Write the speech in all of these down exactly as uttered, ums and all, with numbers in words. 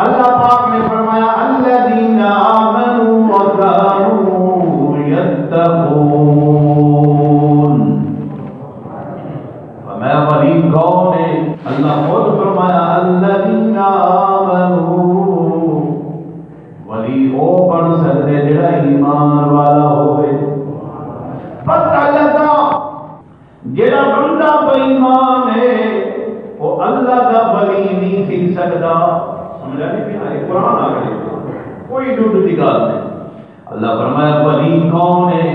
اللہ پاک نے فرمایا، الذین آمنوا وکانوا یتقون۔ فرمایا، ولی کون ہے؟ اللہ خود فرمایا، الذین آمنوا، ولی او بݨ سڳدے جڑا ایمان والا ہوئے۔ پتہ لڳا، جڑا بندہ بے ایمان ہے، او اللہ دا ولی نہیں تھی سڳدا۔ سمجھا نہیں پیا؟ اے قرآن آ گئے، کوئی ݙوجھی دی ڳالھ نہیں۔ اللہ فرمایا، ولی کون ہے؟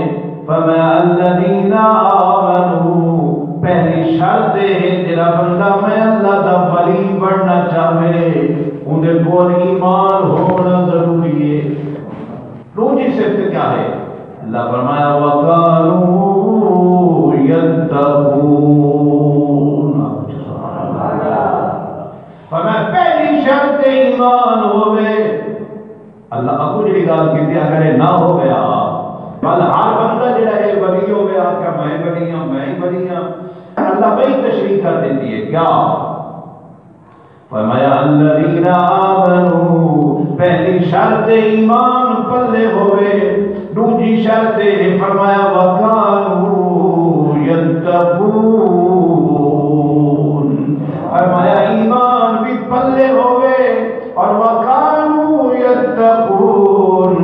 فرمایا، الذین آمنوا، پہلی شرط ہے، جڑا بندہ میں اللہ دا ولی بݨنا چاہے، اوندے کول ایمان ہونا ضروری ہے۔ ݙوجھی صفت کیا ہے؟ اللہ فرمایا، وکانوا یتقون۔ فرمایا، پہلی شرط ایمان ہووے۔ اللہ اڳوں جڑی ڳالھ کیتی، اگر اے نہ ہویا، بل ہر بندہ جڑا ہے ولی ہووے، آکھیا میں ولی ہاں، میں ولی ہاں، اللہ بئی تشریح کر ݙیندی ہے۔ کیا؟ فرمایا، الذین آمنوا، پہلی شرط ایمان پلے ہووے، ݙوجھی شرط اے، فرمایا، وکانوا یتقون، فرمایا، ایمان بھی پلے ہووے اور وکانوا یتقون،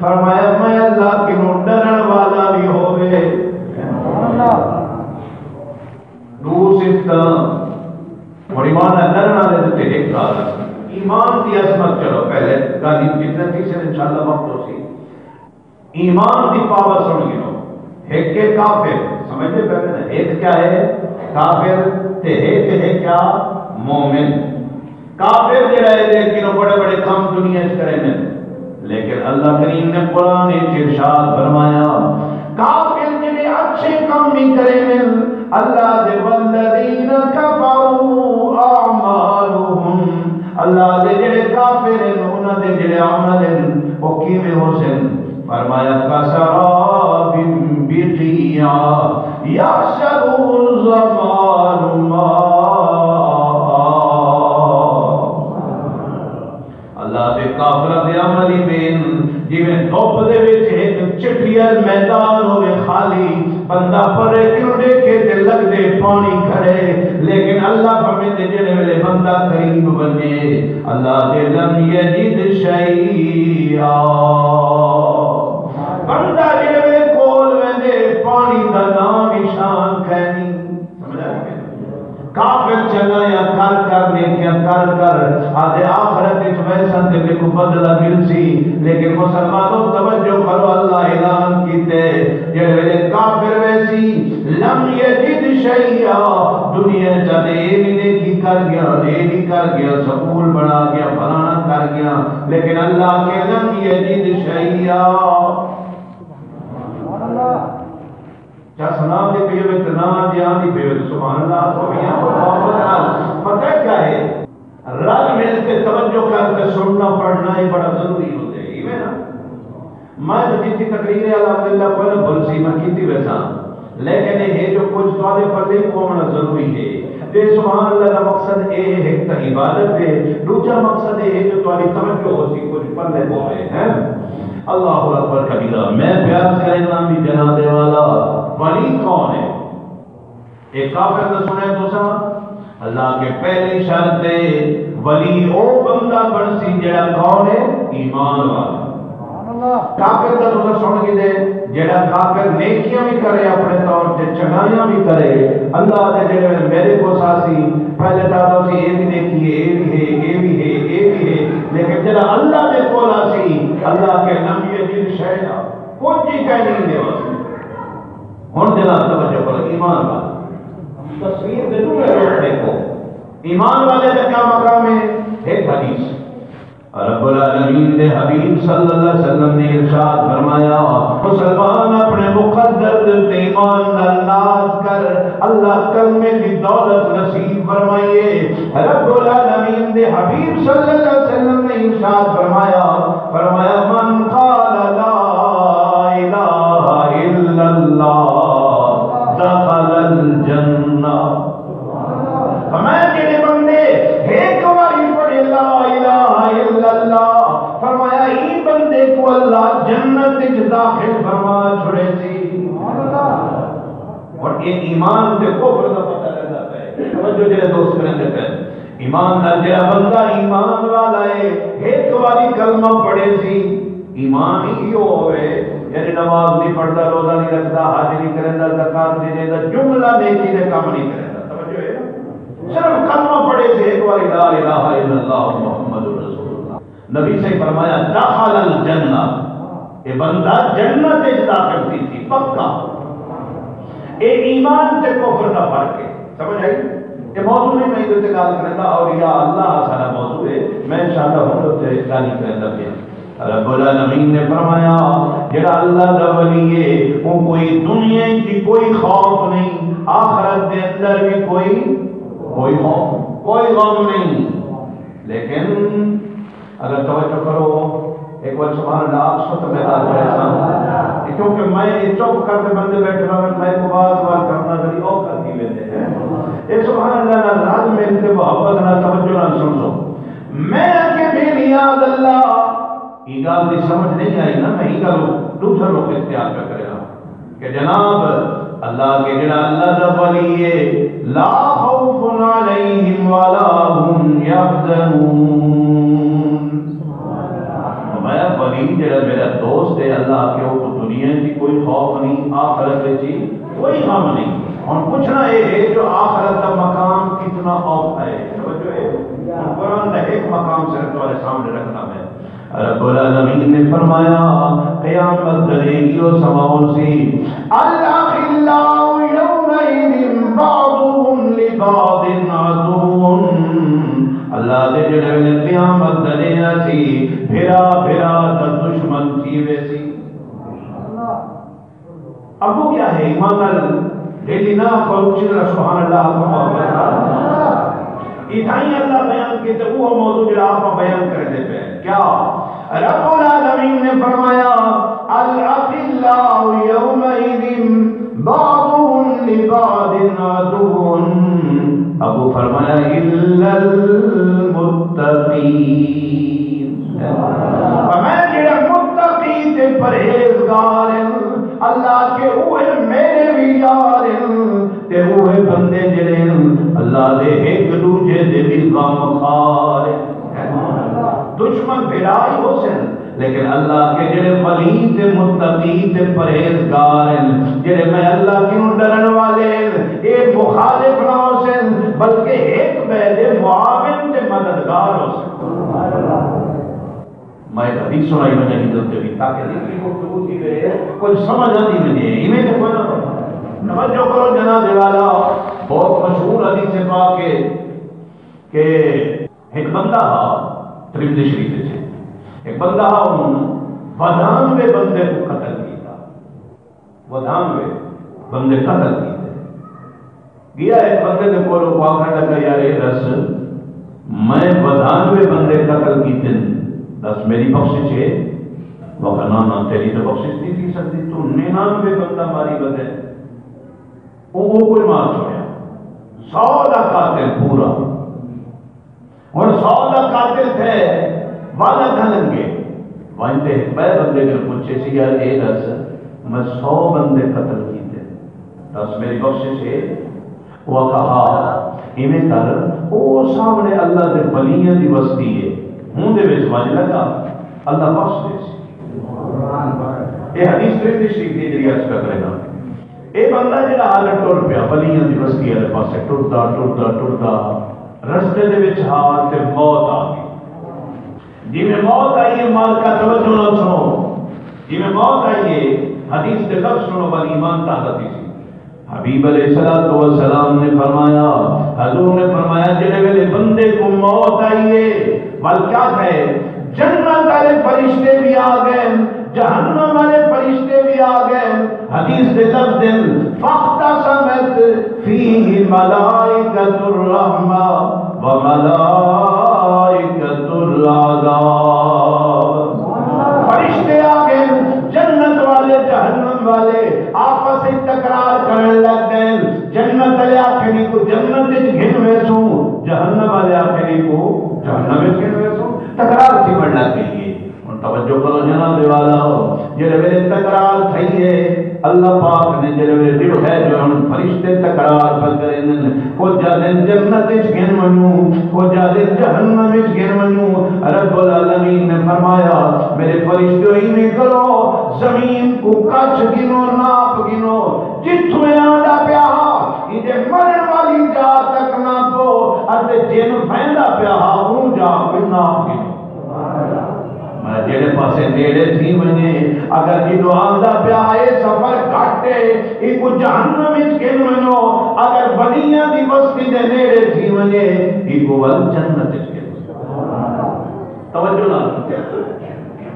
فرمایا، میں اللہ کنوں ݙرݨ والا بھی ہووے۔ ݙو صفتاں۔ ہݨ ایمان دا ݙرݨ والے دے تے ہک ڳالھ ہے۔ ایمان دی عظمت، چلو پہلے ڳالھ جتنے تھی سن، انشاءاللہ وقت ہوسی۔ ایمان دی پاور سݨ گھنو۔ ہک ہے کافر، سمجھدے پئے نا؟ ہک کیا ہے؟ کافر۔ تے ہک ہے کیا؟ مومن۔ کافر جڑا ہے، لیکن او بڑے بڑے کم دنیا اچ کریندن، لیکن اللہ کریم نے قرآن اچ ارشاد فرمایا، کافر جڑے اچھے کم بھی کریندن، اللہ دے، والذین کفروا اعمالهم، اللہ دے جڑے کافر ہیں، انہاں دے جڑے عمل ہیں، او کیویں ہوسن؟ فرمایا، کسراب بقیعہ یحسبہ الظمآن ماء۔ اللہ دے کافراں دے عمل ایویں ہن، جیویں دھپ دے وچ ہک چٹیل میدان ہووے خالی، بندہ پرے کنوں ݙیکھے تے لڳدے پاݨی کھڑے، لیکن اللہ فرمیندے جیڑھے ویلے بندہ قریب ونڄے، اللہ دے، لم یجد شیئا، بندہ جیڑھے ویلے کول ویندے، پاݨی دا ناں نشان کائنی۔ سمجھ آ گئی؟ کافر چنگائیاں کر کر، نیکیاں کر کر، آہدے آخرت وچ ویسن تے میکوں بدلہ ملسی۔ لیکن مسلمانوں، توجہ کرو، اللہ اعلان کیتے، جیڑھے ویلے کافر ویسی، لم یجد شیئا، دنیا چ آہدے اے وی نیکی کر ڳیا، اے وی کر ڳیا، سکول بݨا ڳیا، فلانا کر ڳیا، لیکن اللہ آکھے، لم یجد شیئا۔ چس نہ آندی پئی ہووے تے نہ آندی، آندی پئی ہووے تے سبحان اللہ آکھو، میاں کوئی محبت نال۔ پتہ کیا ہے؟ رل مل تے توجہ کر تے سݨنا پڑھنا، اے بڑا ضروری ہوندے، ایویں نا؟ میں تے جتنی تقریر ہے، الحمدللہ، کوئی نہ بھلسی، میں کیتی ویساں، لیکن اے ہے جو کجھ تہاݙے پلے وی پووݨا ضروری ہے۔ تے سبحان اللہ دا مقصد اے ہے، ہک تاں عبادت ہے، ݙوجھا مقصد اے ہے جو تہاݙی توجہ ہوسی، کجھ پلے پووے، ہیں؟ اللہ اکبر کبیرہ۔ میں پیار کریندا بھی جناب والا، ولی کون ہے؟ اے کافر دا سݨیا تساں؟ اللہ آکھے پہلی شرط ہے، ولی او بندہ بݨسی جیڑھا کون ہے؟ ایمان والا۔ کافر دا تساں سݨ گھدے، جیڑھا کافر نیکیاں وی کرے، اپݨے طور تے چنگائیاں وی کرے، اللہ دے جیڑھے ویلے میݙے کول آسی، پہلے تاں آہدا سی، اے وی نیکی ہے، اے وی ہے، اے وی ہے، اے وی ہے، لیکن جیڑھا اللہ دے کول آسی، اللہ آکھے، لم یجد شیئا، کجھ ہی کائنی ݙیوسی۔ ہݨ جناب توجہ کرو، ایمان والا۔ تصویر دے ݙوہیں رخ ݙیکھو۔ ایمان والے دا کیا مقام ہے؟ ہک حدیث۔ رب العالمین دے حبیب صلی اللہ علیہ وسلم نے ارشاد فرمایا، مسلمان اپݨے مقدر دے اتے ایمان نال ناز کر، اللہ کلمے دی دولت نصیب فرمائیے۔ رب العالمین دے حبیب صلی اللہ علیہ وسلم نے ارشاد فرمایا، فرمایا، من قال لا الہ الا اللہ دخل الجنہ۔ فرمایا، جڑے بندے ہک واری پڑھے لا الہ الا وچ داخل فرما چھوڑے سی۔ اور یہ ایمان تے کفر دا پتہ لگدا پئے۔ توجہ جڑے دوست کریندے پئے، ایمان نال جڑا بندہ ایمان والا ہے، ایک واری کلمہ پڑھے سی، ایمان ہی ایہو ہوئے، یعنی نماز نہیں پڑھدا، روزہ نہیں رکھدا، حج نہیں کریندا، زکوٰۃ نہیں دیندا، جملہ نیکی دے کم نہیں کریندا۔ توجہ ہے نا؟ صرف کلمہ پڑھے سی ایک واری، لا الہ الا اللہ محمد رسول اللہ۔ نبی صلی فرمایا، دخل الجنہ، اے بندہ جنت وچ داخل تھی سی، پکا۔ اے ایمان تے کفر دا فرق ہے، سمجھ آئی؟ اے موضوع نہیں، میں ادھر تے ڳالھ کریندا، اولیاء اللہ سارا موضوع ہے، میں انشاءاللہ ہن تے ڳالھ کریندا پیا۔ رب العالمین نے فرمایا، جڑا اللہ دا ولی ہے، او کوئی دنیا دی کوئی خوف نہیں، آخرت دے اندر بھی کوئی، کوئی خوف، کوئی غم نہیں۔ لیکن اگر توجہ کرو، ایک بار سبحان اللہ آکھسو تو میں آ جائے سا۔ کیونکہ میں یہ چپ کر کے بندے بیٹھے رہا، میں کو بار بار کرنا ذریعہ اور کر دی ویندے ہیں۔ اے سبحان اللہ نال رل مل کے محبت نال توجہ نال سنسو۔ میں آکھے بے نیاز اللہ، یہ گل دی سمجھ نہیں آئی نا، میں یہ گل دوسرے لوگ اختیار کر کرے رہا۔ کہ جناب، اللہ کے جڑا اللہ دا ولی ہے، لا خوف علیہم ولا هم يحزنون۔ فرمایا، ولی جڑا میرا دوست ہے اللہ کے، وہ دنیا کی کوئی خوف نہیں، آخرت کی کوئی غم نہیں۔ ہن پوچھنا یہ ہے جو آخرت دا مقام کتنا اوکھا ہے۔ توجہ ہے؟ ہن قرآن دا ایک مقام صرف تمہارے سامنے رکھنا میں۔ رب العالمین نے فرمایا، قیامت دے ݙینہہ ایہو سماؤ سی، الاخلاء یومئذ بعضهم لبعض عدو۔ اللہ دے جڑے ویلے قیامت دے ݙینہہ سی، بھرا بھرا دا دشمن تھی ویسی۔ اگوں کیا ہے؟ ایمان نال ڈیلی نہ آکھو، اچھی طرح سبحان اللہ آکھو، محبت نال۔ اتھائیں اللہ بیان کیتے، اوہو موضوع جڑا آپاں بیان کریندے پئے۔ کیا؟ رب العالمین نے فرمایا، الاخلاء یومئذ بعضهم لبعض عدو۔ اگوں فرمایا، الا المتقین۔ فرمایا، جڑے متقی تے پرہیزگار ہن، اللہ کے اوہے میرے وی یار ہن، تے اوہے بندے جڑے ہن، اللہ دے ہک ݙوجھے دے وی غم خار ہن۔ دشمن بھرا ہی ہوسن، لیکن اللہ کے جڑے ولی تے متقی تے پرہیزگار ہن، جڑے میں اللہ کنوں ݙرݨ والے ہن، اے مخالف نہ ہوسن، بلکہ ہک ٻئے دے معاون تے مددگار ہوسن۔ میں ایک حدیث سنائی ونڄاں ہی تے بھی، تاکہ ذکری گفتگو تھی وے، کچھ سمجھ آندی ونڄے، ایویں تے کوئی نہ۔ توجہ کرو جناب والا، بہت مشہور حدیث پاک ہے کہ ایک بندہ ہا، ترمذی شریف وچ ہے، ایک بندہ ہا، انہوں ودھانوے بندے کو قتل کیتا۔ ودھانوے بندے قتل کیتے۔ گیا ایک بندے دے کول، او آکھݨ لگا، یار اے دس، میں ودھانوے بندے قتل کیتے، دس میری بخشش ہے؟ وہ آکھا، نہ نہ، تیری تو بخشش نہیں تھی سکتی، تو ننانوے بندہ ماری ودے۔ او، او کوئی مار چھوڑیا، سو دا قاتل پورا۔ ہݨ سو دا قاتل تھئے، ول ادھا لنگھے۔ ونڄ تے ہک ٻئے بندے کوں پچھے سی، یار اے ݙس، میں سو بندے قتل کیتے، ݙس میری بخشش ہے؟ او آکھا، ہا۔ ایویں کر، او سامݨے اللہ دے ولیاں دی وستی ہے، اوندے وچ ونڄ لڳا، اللہ بخش ݙیسی۔ اے حدیث ترمذی شریف دی جڑی عرض کر رہے ہاں۔ اے بندہ جڑا ہا ٹر پیا، ولیاں دی وستی والے پاسے ٹردا، ٹردا، ٹردا، رستے دے وچ ہا تے موت آ ڳئی۔ جیویں موت آئی ہے، مالکا توجہ نال سنو، جیویں موت آئی ہے، حدیث دے لفظ سنو، ول ایمان تازہ تھیسی۔ حبیب علیہ الصلوۃ والسلام نے فرمایا، حضور نے فرمایا، جڑے ویلے بندے کو موت آئی ہے، ول کیا تھئے؟ جنت والے فرشتے بھی آ ڳئے، جہنم والے فرشتے بھی آ ڳئے۔ حدیث دے لفظ ہن، فاختصمت فیہ ملائکۃ الرحمہ و ملائکۃ العذاب۔ فرشتے آ ڳئے، جنت والے جہنم والے آپس وچ تکرار کرݨ لڳ ڳئے۔ جنت والے آکھن، اینکوں جنت وچ گھن ویسوں، جہنم والے آکھن، اینکوں جہنم وچ گھن ویسوں۔ تکرار تھیوݨ لڳ ڳئی ہے۔ ہݨ توجہ کرو جناب والا، جیڑھے ویلے تکرار تھئی ہے، اللہ پاک نے جیڑھے ویلے ݙٹھا ہے جو ہݨ فرشتے تکرار پئے کریندن، کجھ آہدن جنت اچ گھن ونڄوں، کجھ آہدن جہنم اچ گھن ونڄوں۔ رب العالمین نے فرمایا، میرے فرشتو، ایویں کرو، زمین کوں کچھ گھنو، ناپ گھنو، جتھوں اے آندا پیا ہا، ایندے مرݨ والی جا تک ناپو، اتے جن ویندا پیا ہا، اوں جا کوں ناپ گھنو۔ میں جیڑھے پاسے نیڑے تھی ونڄے، اگر جݙوں آندا پیا اے سفر گھٹ اے، ایکوں جہنم وچ گھن ونڄو، اگر ولیاں دی وستی دے نیڑے تھی ونڄے، ایکوں ول جنت وچ گھن ونڄو۔ توجہ نال۔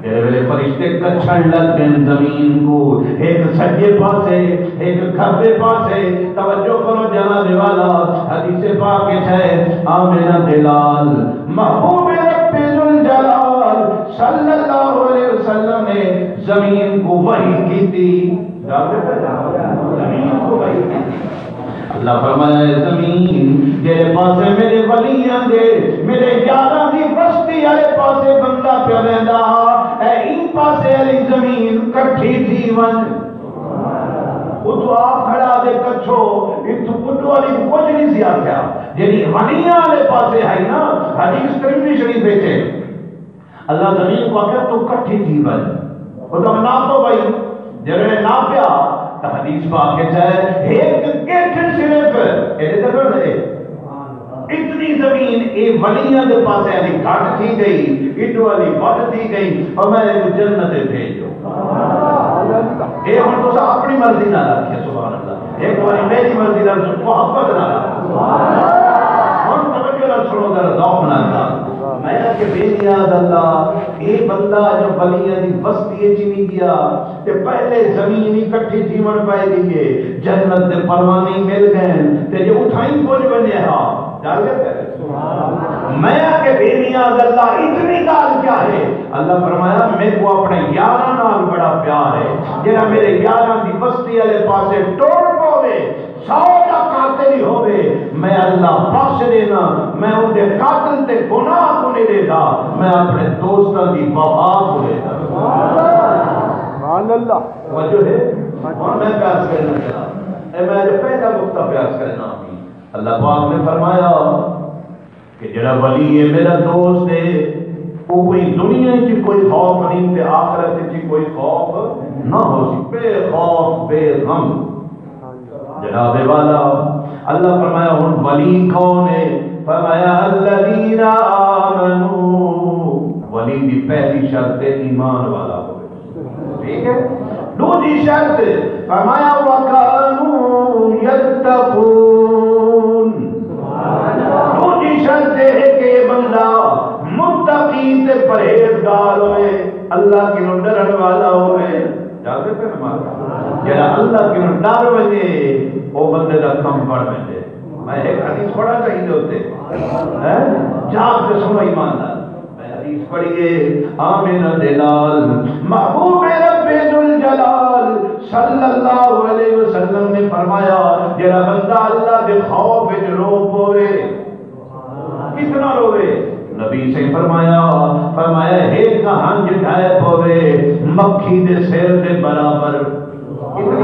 جیڑھے ویلے فرشتے کچھݨ لڳ ڳئے زمین کوں، ہک سڄے پاسے، ہک کھٻے پاسے، توجہ کرو جناب والا، حدیث پاک وچ ہے، آمنہ دے لال محبوب رب ذوالجلال صلی اللہ علیہ وسلم نے زمین کوں وحی کیتی۔ زمین کوں وحی کیتی۔ اللہ فرمایا، اے زمین، جیڑھے پاسے میرے ولیاں دے، میرے یاراں دی وستی آلے پاسے بندہ پیا ویندا ہا، اے ایں پاسے آلی زمین کٹھی تھی ونڄ۔ اتھوں آپ کھڑا دے کچھو، اتھوں پڈو والی کوں کجھ نہیں سی آکھیا۔ جیڑھی ولیاں آلے پاسے ہئی نا، حدیث ترمذی شریف وچ ہے۔ اللہ زمین کوں آکھیا، توں کٹھی تھی ونڄ۔ او تاں ناپو بھائی، جیڑھے ناپیا، تاں حدیث پاک وچ ہے، ہک گٹھ صرف، ایݙے تے ٻہہ ونڄے۔ اتنی زمین اے ولیاں دے پاسے آلی گھٹ تھی ڳئی، ایݙو آلی ودھ تھی ڳئی، فرمایا، ایکوں جنت وچ بھیج ݙیو۔ اے ہݨ تساں اپݨی مرضی نال آکھیا، سبحان اللہ۔ ہک واری میری مرضی نال سݨو، محبت نال۔ ہݨ توجہ نال سݨو، ذرا ذوق نال ڳالھ۔ میں آکھیا، بے نیاز اللہ، اے بندہ جو ولیاں دی وستی اچ وی ڳیا، تے پہلے زمین اکٹھی تھیوݨ پئے ڳئی ہے، جنت دے پروانے ہی مل ڳئے ہن، تے جو اتھائیں پڄ ونڄے ہا، ڳالھ ہے۔ میں آکھیا، بے نیاز اللہ، اتنی ڳالھ کیا ہے؟ اللہ فرمایا، میکوں اپݨے یاراں نال بڑا پیار ہے، جیڑھا میرے یاراں دی وستی آلے پاسے ٹر پووے، سو دا قاتل ہی ہووے، میں اللہ بخش ݙینداں، میں اوندے قاتل تے گناہ کوں نہیں ݙیندا، میں اپݨے دوستاں دی وفا کوں ݙینداں۔ سبحان اللہ۔ توجہ ہے؟ ہݨ میں پیاس کرنا چاہاں۔ اے میں اڄ پہلا نقطہ پیاس کرنا۔ اللہ پاک نے فرمایا کہ جڑا ولی ہے، میرا دوست ہے، او کوئی دنیا وچ کوئی خوف نہیں تے آخرت وچ کوئی خوف نہ ہو سی، بے خوف، بے غم۔ جناب والا، اللہ فرمایا، ہن ولی کون ہے؟ فرمایا، الذین آمنو، ولی دی پہلی شرط ہے ایمان والا ہوئے۔ ٹھیک ہے؟ ݙوجھی شرط فرمایا، وَكَانُوا يَتَّقُونَ۔ ݙوجھی شرط اے ہے کہ اے بندہ متقی تے پرہیزگار ہوئے، اللہ کنوں ݙرݨ والا ہوئے۔ جاگے پہ نماز۔ جڑا اللہ کنوں ݙر ونڄے، او بندے دا کم بݨ ویندے۔ میں ہک حدیث پڑھا چاہیے اتنے، ہیں؟ جاگ تے سنو ایمان نال۔ میں حدیث پڑھیے، آمنہ دے لال، محبوب رب ذوالجلال صلی اللہ علیہ وسلم نے فرمایا، جڑا بندہ اللہ دے خوف وچ رو پوے، کتنا روے؟ نبی سے فرمایا، فرمایا، ایک ہنج ڈھائے پوے، مکھی دے سر دے برابر۔ اتنی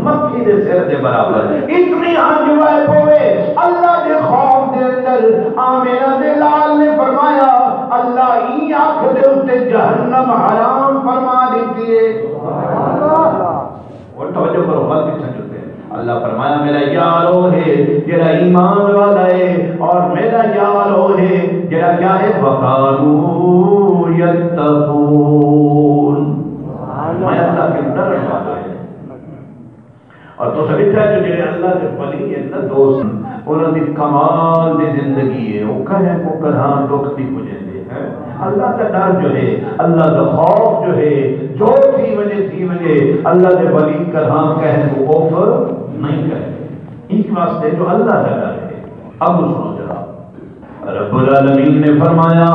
مکھی دے سر دے برابر، اتنی ہنج وائے پوے۔ اللہ دے خوف دے اندر آمنہ دے لال نے فرمایا، اللہ ایں اکھ دے اُتے جہنم حرام فرما ݙتی ہے۔ اور توجہ کرو، بات کتھاں چلدے۔ اللہ فرمایا، میرا یار او ہے جڑا ایمان والا ہے، اور میرا یار او ہے جڑا کیا ہے؟ وَكَانُوا يَتَّقُونَ۔ میں اللہ کے ڈرݨ والا ہے۔ اور تساں ݙٹھا جو جڑے اللہ دے ولی ہن نا، دوست ہن، انہاں دی کمال دی زندگی ہے، او کہیں کوں کݙاں ݙکھ نہیں پڄیندے ہیں۔ اللہ دا ݙر جو ہے، اللہ دا خوف جو ہے، جو تھی ونڄے، تھی ونڄے، اللہ دے ولی کݙاں کہیں کوں اف نہیں کریندے۔ اس واسطے جو اللہ دا ݙر ہے۔ اب سنو ذرا، رب العالمین نے فرمایا،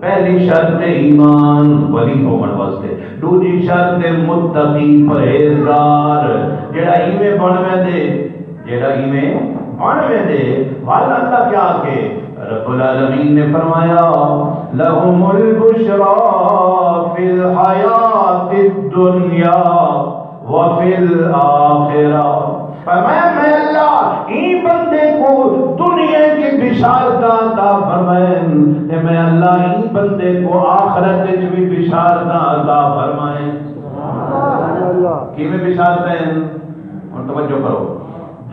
پہلی شرط ہے ایمان، ولی ہووݨ واسطے۔ ݙوجھی شرط ہے متقی، پرہیزگار۔ جڑا ایویں بݨ ویندے، جڑا ایویں بݨ ویندے، ول اللہ کیا آکھے؟ رب العالمین نے فرمایا، لهم البشرى في الحياة الدنيا وفي الآخرة۔ فرمایا، میں اللہ ایں بندے کو دنیا کی بشارتاں عطا فرمائن، تے میں اللہ ایں بندے کو آخرت وچ بھی بشارتاں عطا فرمائن۔ کیویں بشارتیں؟ ہن توجہ کرو،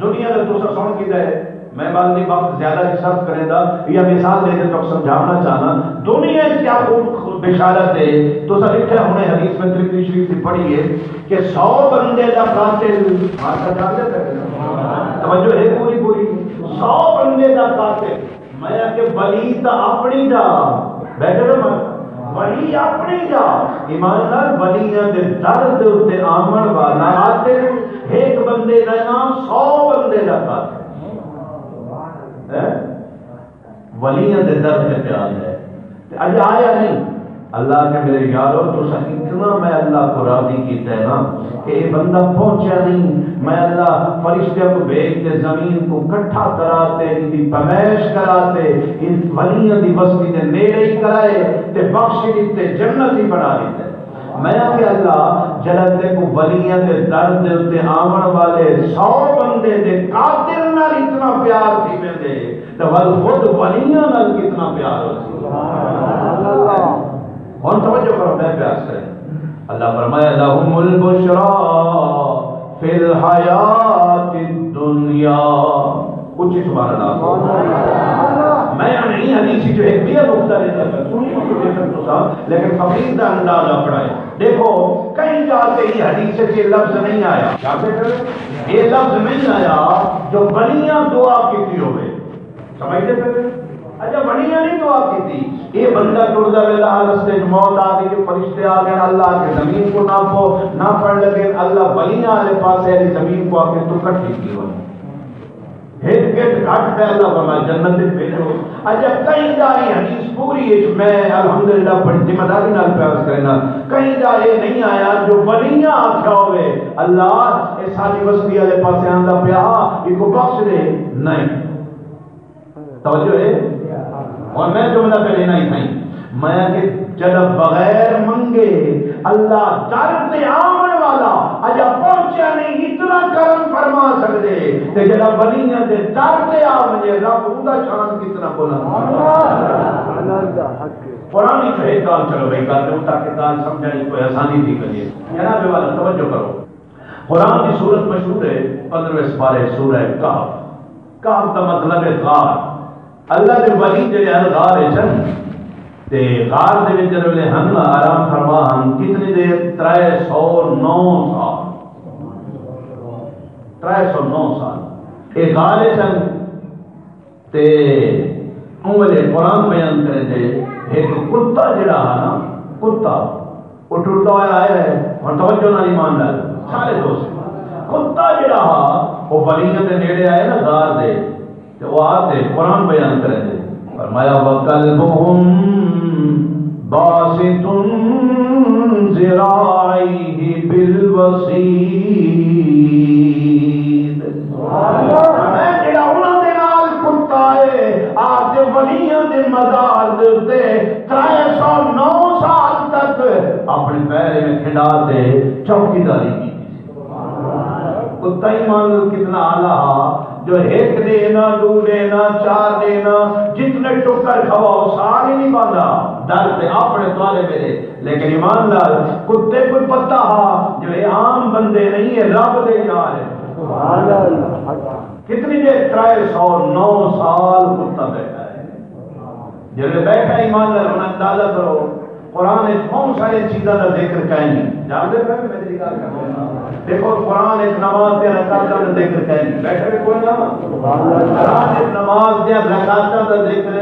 دنیا دے تساں سن کیتا ہے، میں بات نہیں، وقت زیادہ نہیں صرف کریندا، یا مثال دے کے تک سمجھاونا چاہنا۔ دنیا وچ کیا خوب بشارت ہے، تساں لکھیا ہونے حدیث میں ترمذی شریف دی پڑھی ہے کہ سو بندے دا قاتل، مارشا جان دے پہ، توجہ ہے پوری پوری، سو بندے دا قاتل، میں کہ ولی تا اپنی جا، بیٹھے رہو مت، ولی اپنی جا، ایمان نال ولیاں دے در دے اتے آمن والا قاتل، ایک بندے دا نام سو بندے دا قاتل۔ ہیں؟ ولیاں دے در تے پیا ہے۔ تے اڄ آیا نہیں۔ اللہ کے میرے یارو، تساں اتنا میں اللہ کو راضی کیتا ہے نا کہ یہ بندہ پہنچیا نہیں۔ میں اللہ فرشتیاں کو بھیج تے زمین کو کٹھا کرا تے ان دی پیمائش کرا تے ان ولیاں دی وستی دے نیڑے ہی کرائے تے بخش دیتے، جنت ہی بنا دیتے۔ میں کہ اللہ، جڑا تیکوں ولیاں دے در دے اتے آوݨ والے سو بندے دے قاتل نال اتنا پیار تھی ویندے، تے ول خود ولیاں نال کتنا پیار ہو سی۔ ہن توجہ کرو، میں پیار کریں۔ اللہ فرمایا، لهم البشرى في الحياة الدنيا۔ اچھی سبحان اللہ۔ میں ہن ایں حدیث جو ایک ٻیا نقطہ ݙتا پیا، سنی تو بے شک تساں، لیکن فقیر دا انداز اپݨا ہے۔ ݙیکھو، کہیں جا تے ایں حدیث وچ یہ لفظ نہیں آیا۔ کیا پہ کرے؟ یہ لفظ نہیں آیا جو ولیاں دعا کیتی ہوئے۔ سمجھدے پئے؟ اچھا، ولیاں نہیں دعا کیتی۔ یہ بندہ ٹردا ویلا ہا، رستے وچ موت آ گئی، فرشتے آ گئے، اللہ آکھے زمین کو ناپو، ناپݨ لگے، اللہ ولیاں والے پاسے والی زمین کو آکھے تو کٹھی تھی ونڄ۔ ہک گٹ گھٹ تے اللہ فرمائے جنت وچ بھیجو۔ اچھا، کہیں دا یہ حدیث پوری ہے، میں الحمدللہ بڑی ذمہ داری نال پیش کرنا، کہیں دا یہ نہیں آیا جو ولیاں آکھیا ہوئے، اللہ، اے ساݙی وستی والے پاسے آندا پیا، ایکوں بخش ݙے، نہیں۔ توجہ ہے؟ اور میں جملہ پہلے نہ ہی تھا، میں کہ جڑا بغیر منگے اللہ در تے آوݨ والا اجا پہنچیا نہیں، اتنا کرم فرما سکدے، تے جڑا ولیاں دے در تے آ ونڄے، رب اوندا شان کتنا بلند۔ قرآن وچ ہے ڳالھ، چلو بھائی، ڳالھ تے تاکہ ڳالھ سمجھݨ وچ کوئی آسانی تھی ونڄے۔ جناب والا توجہ کرو۔ قرآن دی سورت مشہور ہے، پندرہویں سپارے، سورہ کہف۔ کہف دا مطلب ہے غار۔ اللہ دے ولی جڑے ہن غار وچ ہن، تے غار دے وچ جڑے ویلے ہن، آرام فرما ہن۔ کتنی دیر؟ ترے سو نو سال۔ ترے سو نو سال۔ اے غار وچ ہن۔ تے اوں ویلے قرآن بیان کریندے، ہک کتا جڑا ہا نا، کتا، او ٹردا ہویا آیا ہے۔ ہن توجہ نال ایمان نال سارے دوست، کتا جڑا ہا، او ولیاں دے نیڑے آئے نا غار دے، تے او آ تے قرآن بیان کریندے۔ فرمایا، وَكَلْبُهُمْ بَاسِطٌ ذِرَاعَيْهِ بِالْوَصِيدِ۔ میں جڑا انہاں دے نال کتا ہے، آ تے ولیاں دے مزار دے اُتے ترے سو نو سال تک اپݨے پیر میں کھنڈا تے چوکیداری کیتی۔ کتا ایمان کتنا اعلیٰ ہا، جو ہک ݙینہہ نہ، ݙو ݙینہہ نہ، چار ݙینہہ نہ، جتنے ٹکر کھواؤ، سارے نہیں پاندا، در تے اپݨے توالے میرے۔ لیکن ایمان نال، کتے کوں پتہ ہا جو اے عام بندے نہیں، اے رب دے یار ہن۔ سبحان اللہ۔ کتنی دیر؟ ترے سو نو سال کتا بیٹھا ہے۔ جیڑھے بیٹھا، ایمان نال ہݨ اندازہ کرو، قرآن وچ بہت ساری چیزاں دا ذکر کائنی۔ جاݨدے پئے میری ڳالھ کرݨ؟ ݙیکھو، قرآن وچ نماز دیاں رکعتاں دا ذکر کائنی۔ بیٹھے وے کوئی نہ؟ قرآن وچ نماز دیاں رکعتاں دا ذکر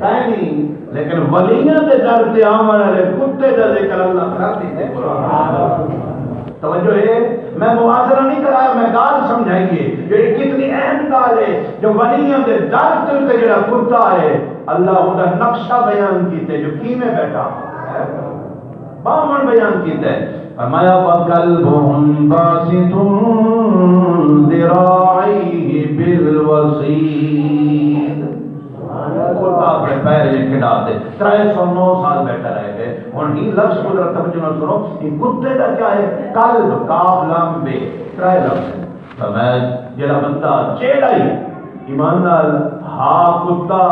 کائنی، لیکن ولیاں دے در تے آوݨ والے کتے دا ذکر اللہ کر ݙتے۔ توجہ ہے، میں موازنہ نہیں کرایا، میں ڳالھ سمجھائی ہے جو یہ کتنی اہم ڳالھ ہے جو ولیاں دے در تے، تے جڑا کتا ہے، اللہ اوندا نقشہ بیان کیتے جو کیویں بیٹھا ہے، باہمݨ بیان کیتے۔ فرمایا، وَكَلْبُهُمْ بَاسِطٌ ذِرَاعَيْهِ بِالْوَصِيدِ۔ کتا اپݨے پیر وچ کھڈا تے ترے سو نو سال بیٹھا رہ ڳئے۔ ہݨ ہی لفظ قدرت، توجہ نال سݨو، ایں کتے دا کیا ہے؟ قلب، کاف لام بے، ترے لفظ۔ فرمایا، جیڑھا بندہ، جیڑھا ہی ایمان نال ہا کتا،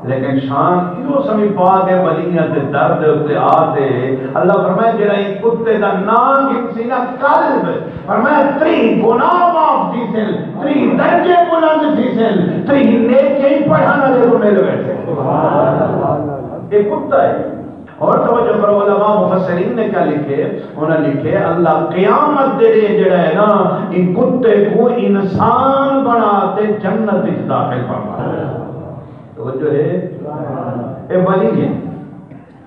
لیکن شان ایہو سمجھ پا کے ولیاں دے در دے اتے آ تے، اللہ فرمایا، جیڑھا ایں کتے دا ناں گھنسی نا، قلب، فرمایا، تریہہ گناہ معاف تھیسن، تریہہ درجے بلند تھیسن، تریہہ نیکیاں ہی پڑھݨ والے کوں مل ویسن۔ اے کتا ہے۔ اور توجہ کرو، علماء مفسرین نے کیا لکھے؟ انہاں لکھے، اللہ قیامت دے ݙینہہ جیڑھا ہے نا، ایں کتے کوں انسان بݨا تے جنت وچ داخل فرمائے۔ توجہ ہے؟ اے ولی ہے۔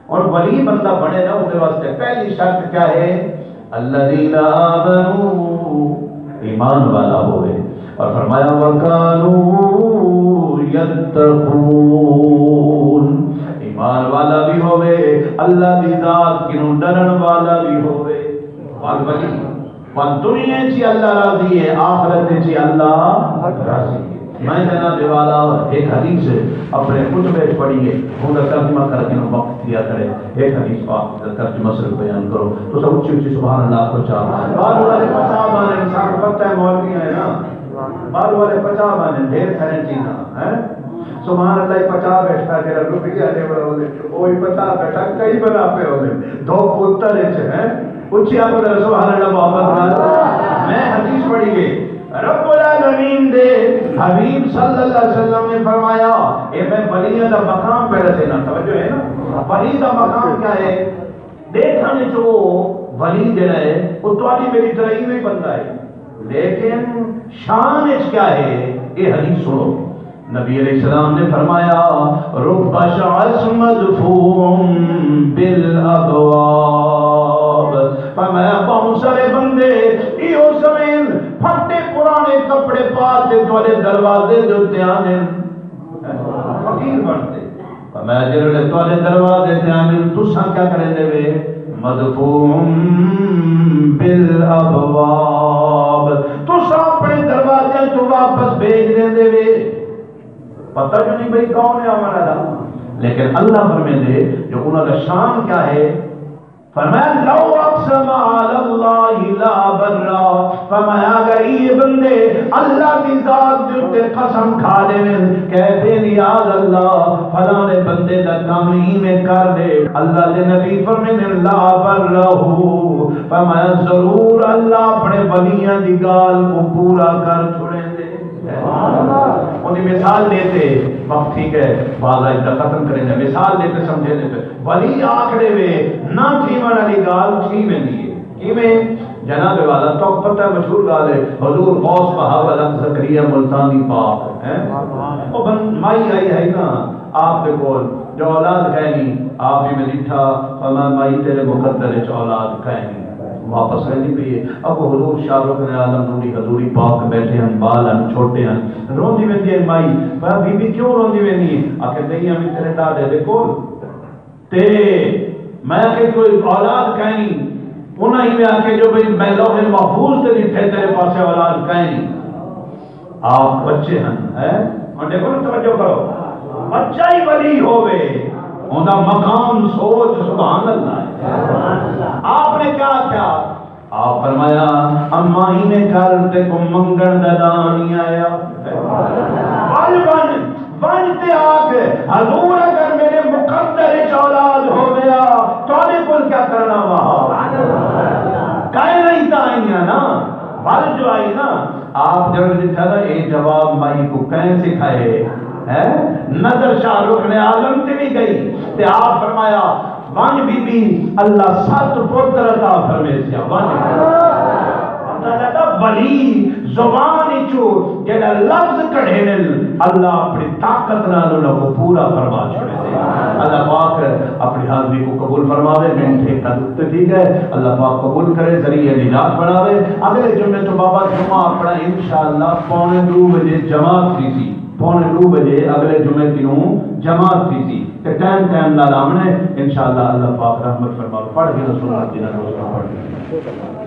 اور ولی بندہ بݨے نا، اُس دے واسطے پہلی شرط کیا ہے؟ الذین آمنوا، ایمان والا ہوئے۔ اور فرمایا، وکانوا یتقون، ایمان والا بھی ہوئے، اللہ دی ذات کنوں ݙرݨ والا بھی ہوئے۔ والولی، ول دنیا چ اللہ راضی ہے، آخرت چ اللہ راضی ہے۔ میں جناب والا ایک حدیث اپنے خطبے چ پڑھی ہے، اوندا ترجمہ کر کے وقت کیا کرے۔ ایک حدیث پاک دا ترجمہ صرف بیان کرو۔ تساں اچھی اچھی سبحان اللہ آکھو چا۔ بعد والے پچا بانے، سب پتہ ہے مولوی ہے نا۔ بعد والے پچا بانے، ڈھیر سارے چیزاں ہیں۔ سبحان اللہ ہی پچا بیٹھا، جڑا روپیہ دے بڑا ہوندے، او ہی پچا بیٹھا، کئی بنا پے ہوندے۔ دو پتر اچ ہیں۔ اچھی آکھو ذرا سبحان اللہ محبت نال۔ میں حدیث پڑھی ہے۔ رب العالمین دے حبیب صلی اللہ علیہ وسلم نے فرمایا، اے میں ولیاں دا مقام پہ رسینا، توجہ ہے نا؟ ولی دا مقام کیا ہے؟ ݙیکھݨ وچ او ولی جیڑھا ہے، او تہاݙی میݙی طرح ایویں بندہ ہے، لیکن شان وچ کیا ہے، اے حدیث سݨو۔ نبی علیہ السلام نے فرمایا، رب شعث مدفوع بالابواب، فرمایا، بہت سارے بندے ایہو سوین، پھٹے پرانے کپڑے پا تے تہاݙے دروازے دے اتے آندن، فقیر بݨ تے۔ فرمایا، جیڑھے ویلے تہاݙے دروازے تے آندن، تساں کیا کریندے وے؟ مدفوع بالابواب، تساں اپݨے دروازیاں توں واپس بھیج ݙیندے وے۔ پتہ جو نہیں بھئی کون ہے آوݨ والا، لیکن اللہ فرمیندے جو انہاں دا شان کیا ہے۔ فرمایا، لو اقسم علی اللہ لابرہ۔ فرمایا، اگر اے بندے اللہ دی ذات دے اتے قسم کھا ݙیون، کہہ ݙیون، یا اللہ، فلانے بندے دا کم ایویں کر ݙے، اللہ دے نبی فرمیندن، لابرہ، فرمایا، ضرور اللہ اپݨے ولیاں دی ڳالھ کوں پورا کر چھوڑیندے۔ اوندی مثال ݙے تے، وقت ٹھیک ہے، بعض اڄ دا ختم کریندے، مثال ݙے تے سمجھیندے پئے۔ ولی آکھ ݙیوے، نہ تھیوݨ والی ڳالھ تھی ویندی ہے۔ کیویں؟ جناب والا، تہاکوں پتہ ہے، مشہور ڳالھ ہے، حضور غوث بہاول حق زکریا ملتانی پاک ہیں۔ او بن-، مائی آئی ہے نا آپ دے کول، جو اولاد کائنی، آپ ہی میں ݙٹھا، فرمایا، مائی تیرے مقدر وچ اولاد کائنی۔ واپس ویندی پئی ہے۔ اڳوں حضور شاہ رخ عالم نوری حضوری پاک بیٹھے ہن، ٻال ہن، چھوٹے ہن، روندی ویندی ہے مائی۔ فرمایا، بی بی کیوں روندی ویندی ہے؟ آکھے، ڳئی ہاں میں تیرے ݙاݙے دے کول۔ تے میں آکھیا کوئی اولاد کائنی، انہاں ایویں آکھیا جو بھئی میں لوح محفوظ تے ݙٹھے تیرے پاسے اولاد کائنی۔ آپ بچے ہن، ہیں؟ ہݨ ݙیکھو نا، توجہ کرو، بچہ ہی ولی ہووے، اوندا مقام سوچ سبحان اللہ ہے۔ آپ نے کیا آکھیا؟ آپ فرمایا، اماں ایویں کر، تیکوں منگݨ دا ناں نہیں آیا۔ ول ونڄ، ونڄ تے آکھ، حضور اگر میݙے مقدر وچ اولاد ہوویا، تہاݙے کول کیا کرݨا وا؟ کائے نہیں تاں آئیاں نا، ول جو آئی نا، آپ جݙݨ ݙٹھا نا، اے جواب مائی کوں کئیں سکھائے؟ ہیں؟ نظر شاہ رخ عالم تے وی ڳئی تے آپ فرمایا، ونڄ بی بی، اللہ ست پتر عطا فرمیسیا، ونڄ۔ پتہ لڳا ولی زبان وچوں جیڑھا لفظ کڈھیندن، اللہ اپݨی طاقت نال انہاں کوں پورا فرما چھوڑیندے۔ اللہ پاک اپݨی حاضری کوں قبول فرماوے، منٹ ہک تے تھی ڳئے، اللہ پاک قبول کرے، ذریعہ نجات بݨاوے۔ اڳلے جمعے توں بابا جمعہ اپݨا انشاءاللہ پونے ݙو بجے جماعت تھیسی، پونے ݙو بجے اڳلے جمعے کنوں جماعت تھیسی۔ تے ٹائم ٹائم نال آوݨے، انشاءاللہ اللہ پاک رحمت فرماوے۔ پڑھ کے دسو، جنہاں دوستاں پڑھ کے۔